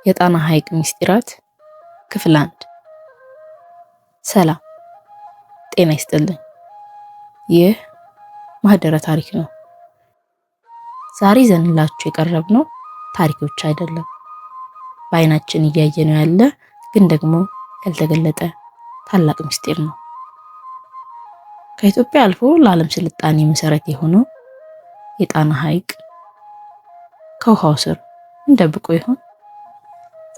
የጣና ሐይቅ ምስጢራት ክፍል 1። ሰላም ጤና ይስጥልኝ። ይህ ማህደረ ታሪክ ነው። ዛሬ ይዘንላችሁ የቀረብነው ታሪክ ብቻ አይደለም። በአይናችን እያየነው ያለ ግን ደግሞ ያልተገለጠ ታላቅ ምስጢር ነው። ከኢትዮጵያ አልፎ ለዓለም ስልጣኔ መሰረት የሆነው የጣና ሐይቅ ከውሃው ስር ምን ደብቆ ይሆን?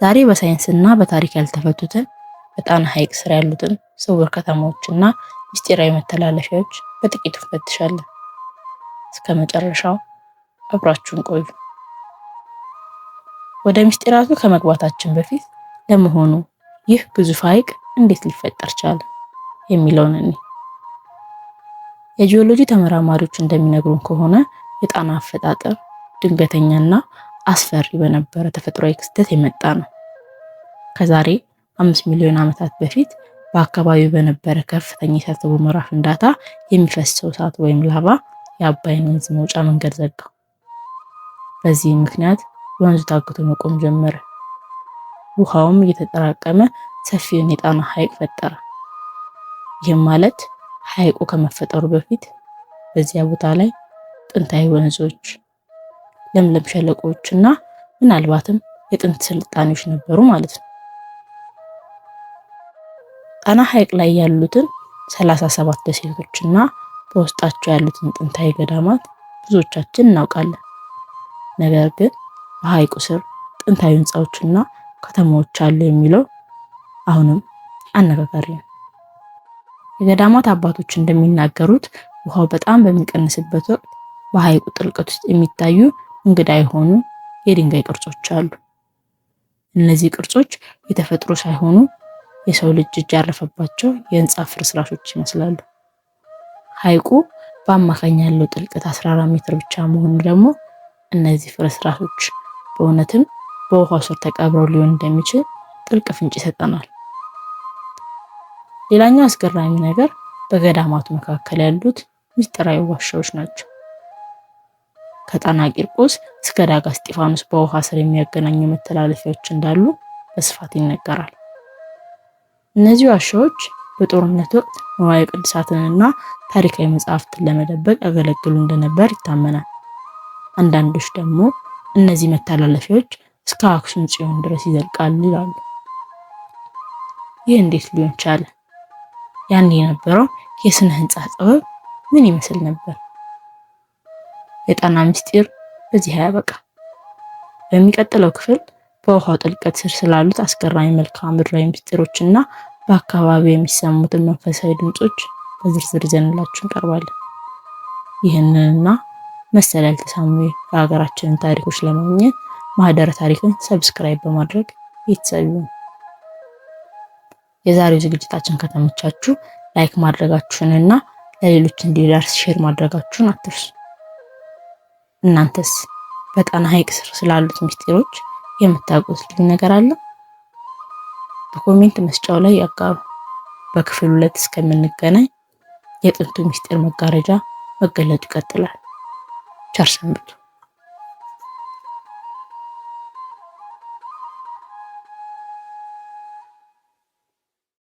ዛሬ በሳይንስና በታሪክ ያልተፈቱትን በጣና ሐይቅ ስር ያሉትን ስውር ከተማዎችና ምስጢራዊ መተላለፊያዎች በጥቂቱ እንፈትሻለን። እስከ መጨረሻው አብራችሁን ቆዩ። ወደ ምስጢራቱ ከመግባታችን በፊት ለመሆኑ ይህ ግዙፍ ሐይቅ እንዴት ሊፈጠር ቻለ የሚለውን እኔ የጂኦሎጂ ተመራማሪዎች እንደሚነግሩን ከሆነ የጣና አፈጣጠር ድንገተኛና አስፈሪ በነበረ ተፈጥሯዊ ክስተት የመጣ ነው። ከዛሬ 5 ሚሊዮን ዓመታት በፊት በአካባቢው በነበረ ከፍተኛ የእሳተ ገሞራ ፍንዳታ የሚፈሰው እሳት ወይም ላቫ የአባይን ወንዝ መውጫ መንገድ ዘጋው። በዚህም ምክንያት ወንዙ ታግቶ መቆም ጀመረ። ውሃውም እየተጠራቀመ ሰፊውን የጣና ሐይቅ ፈጠረ። ይህም ማለት ሐይቁ ከመፈጠሩ በፊት በዚያ ቦታ ላይ ጥንታዊ ወንዞች፣ ለምለም ሸለቆዎች እና ምናልባትም የጥንት ስልጣኔዎች ነበሩ ማለት ነው። ጣና ሐይቅ ላይ ያሉትን 37 ደሴቶችና በውስጣቸው ያሉትን ጥንታዊ ገዳማት ብዙዎቻችን እናውቃለን። ነገር ግን በሐይቁ ስር ጥንታዊ ሕንፃዎችና ከተማዎች አሉ የሚለው አሁንም አነጋጋሪ ነው። የገዳማት አባቶች እንደሚናገሩት ውሃው በጣም በሚቀንስበት ወቅት በሐይቁ ጥልቀት ውስጥ የሚታዩ እንግዳ የሆኑ የድንጋይ ቅርጾች አሉ። እነዚህ ቅርጾች የተፈጥሮ ሳይሆኑ የሰው ልጅ እጅ ያረፈባቸው የህንፃ ፍርስራሾች ይመስላሉ። ሐይቁ በአማካኝ ያለው ጥልቀት 14 ሜትር ብቻ መሆኑ ደግሞ እነዚህ ፍርስራሾች በእውነትም በውሃው ስር ተቀብረው ሊሆን እንደሚችል ጥልቅ ፍንጭ ይሰጠናል። ሌላኛው አስገራሚ ነገር በገዳማቱ መካከል ያሉት ምስጢራዊ ዋሻዎች ናቸው። ከጣና ቂርቆስ እስከ ዳጋ እስጢፋኖስ በውሃ ስር የሚያገናኙ መተላለፊያዎች እንዳሉ በስፋት ይነገራል። እነዚህ ዋሻዎች በጦርነት ወቅት ንዋየ ቅድሳትንና ታሪካዊ መጽሐፍትን ለመደበቅ ያገለግሉ እንደነበር ይታመናል። አንዳንዶች ደግሞ እነዚህ መተላለፊያዎች እስከ አክሱም ጽዮን ድረስ ይዘልቃሉ ይላሉ። ይህ እንዴት ሊሆን ቻለ? ያን የነበረው የስነ ህንፃ ጥበብ ምን ይመስል ነበር? የጣና ምስጢር በዚህ አያበቃ። በሚቀጥለው ክፍል በውሃው ጥልቀት ስር ስላሉት አስገራሚ መልክዓ ምድራዊ ምስጢሮችና በአካባቢው የሚሰሙትን መንፈሳዊ ድምጾች በዝርዝር ይዘንላችሁ እንቀርባለን። ይህንንና መሰል ያልተሰሙ የሀገራችንን ታሪኮች ለማግኘት ማህደረ ታሪክን subscribe በማድረግ ቤተሰብ ይሁኑ። የዛሬው ዝግጅታችን ከተመቻችሁ like ማድረጋችሁንና ለሌሎች እንዲደርስ share ማድረጋችሁን አትርሱ። እናንተስ በጣና ሐይቅ ስር ስላሉት ምስጢሮች የምታውቁት ልዩ ነገር አለ? በ comment መስጫው ላይ ያጋሩ። በክፍል 2 እስከምንገናኝ የጥንቱ ምስጢር መጋረጃ መገለጡ ይቀጥላል። ቸር ሰንብቱ።